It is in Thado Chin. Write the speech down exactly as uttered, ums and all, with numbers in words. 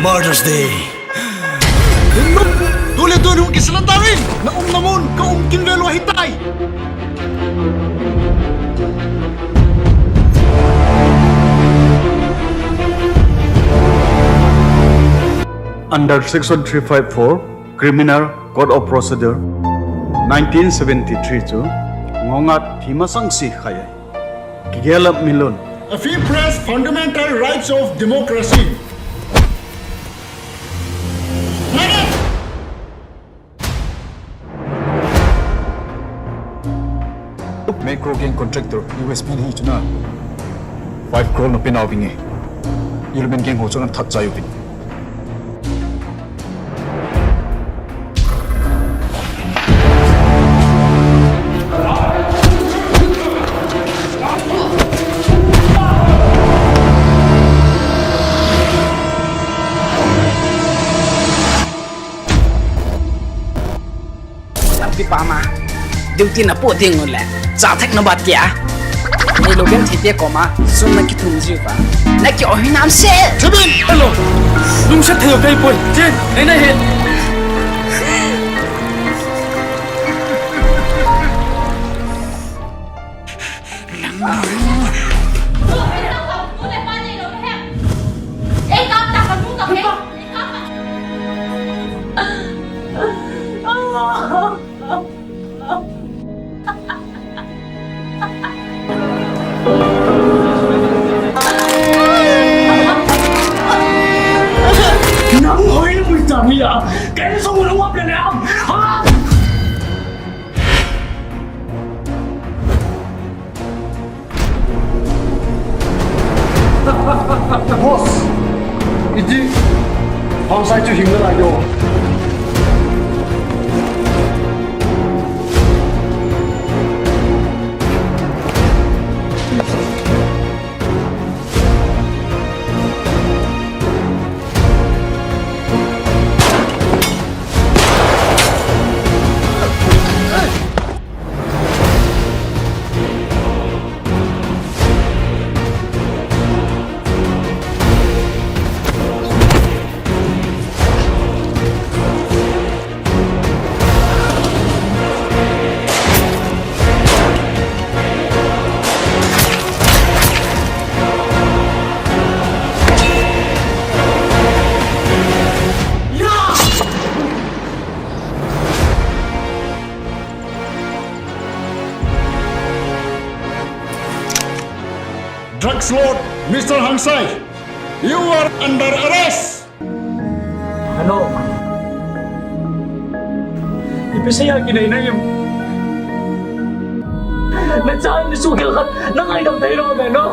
Mother's Day. Tule tun hung kisila tauvin. Na umna mun ka um kit vel u ahitai. Under Section three five four, Criminal Code of Procedure, nineteen seventy-three chu ngongat thi masang si khai. Kigel a um lou. A free press, fundamental rights of democracy. Macro gang contractor, U S P hi chu na. Five crore na pe nau vinge. Eleven gang ho chu na that chai uvin. Lampi pama duty na po ding u le, cha thek na bat kia. Ni lo gen thite koma, sun na kithum jiu va. Na ki ohi nam se. Chubin, hello. Lungset thei o kai poi. Chen, nei na he. Nang hoi na mui ta mi a, kai song na wap le le am. Ha! Boss, iti Hangsai chu hing nalai jo. Drugs Lord, Mister Hangsai, you are under arrest. Ano? Ipi seiya kinai na iyam? Na cha ni su kel khat, na ngaidam thei lou ve, no?